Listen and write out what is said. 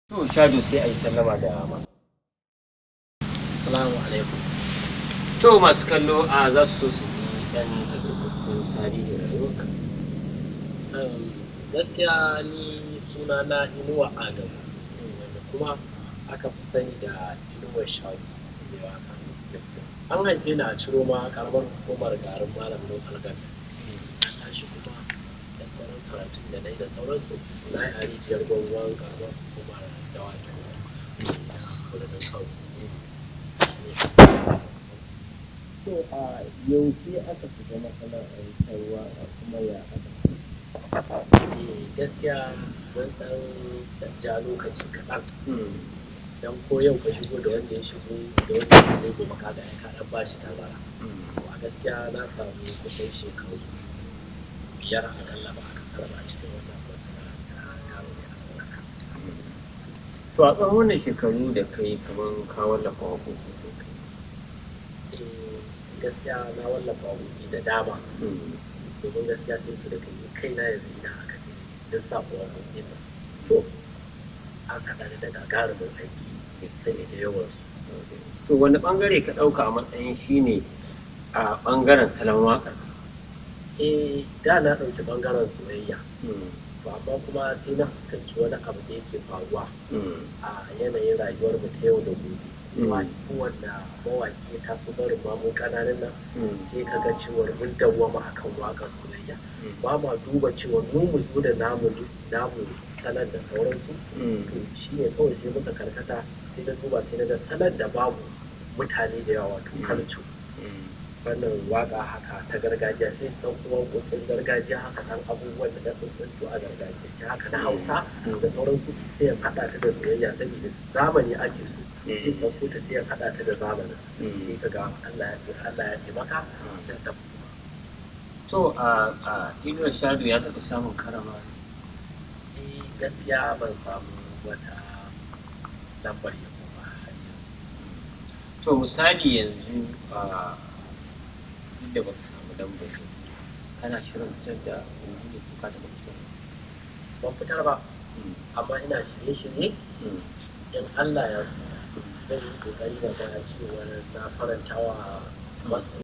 To Shado, sai a yi sallama da masu. Assalamu alaikum. To masu kallo a za su so su yi ɗan takaitaccen tarihin rayuwarka. Gaskiya ni suna na Inuwa Adamu, wanda kuma aka fi sani da Inuwa Shado mai waka. An haife ni a Ciroma, karamar hukumar Garin Malam, Local Government. Na tashi kuma da sauran karatun da na yi da sauransu na yi a Rijiyar Gwangwan, karamar hukumar Dawakin da Birnin Kano. To a yaushe aka shiga masana'antar waƙa, kuma ya aka? Eh, gaskiya mun ɗan ja lokaci kaɗan, dan ko yau ka shigo da wanda ya shigo da wanda ya shigo gobe, kaga ai ka ɗan bashi tazara. To a gaskiya na samu kusan shekaru 5 akalla ba a kasara ba a cikin wannan masana'anta ta mai albarka. To a tsawon wannan shekaru da kai, kamar ka wallafa waƙoƙi sun kai? Eh, gaskiya na wallafa waƙoƙi da dama, domin gaskiya sai ce da kai kaina yanzu idan aka ce lissafa waƙoƙin nan, to an haɗa ni da gagarumin aiki saboda yawansu. To wani ɓangare ka ɗauka a matsayin shine a ɓangaren salon waƙar? Eh, da na ɗauki ɓangaren soyayya, to amma kuma sai na fuskanci wani abu da yake faruwa a yanayin rayuwar mu ta yau da gobe. Kowanne mawaƙi ya taso, barin ma mu ƙananan nan, sai ka ga cewar mun dawwama akan waƙar soyayya, ba ma duba cewa mu mu zo da namu namu salon da sauransu. To shi ne kawai sai muka karkata, sai na duba sai na ga salon da babu mutane da yawa, wato culture, wannan waka haka ta gargajiya, sai ɗan kuma waƙoƙin gargajiya haka, ɗan abubuwan da na tsuntsunto a gargajiyance haka na Hausa da sauransu, sai ya haɗa ta da soyayya saboda zamani ake so. Sai ɗauko ta, sai ya haɗa ta da zamanin, sai ka ga Allah ya taimaka sun tafi. To a Inuwa Shado ya taɓa samun karama? Eh, gaskiya ban samu wata lambar yabo ba har yanzu. To misali yanzu, a duk da baka samu lambar yabo, kana shirin fitar da wani ne ko ka taɓa fitar? Ban fitar ba, amma ina shirye-shirye. In Allah ya so, zan yi kokari na ga cewa na faranta wa masu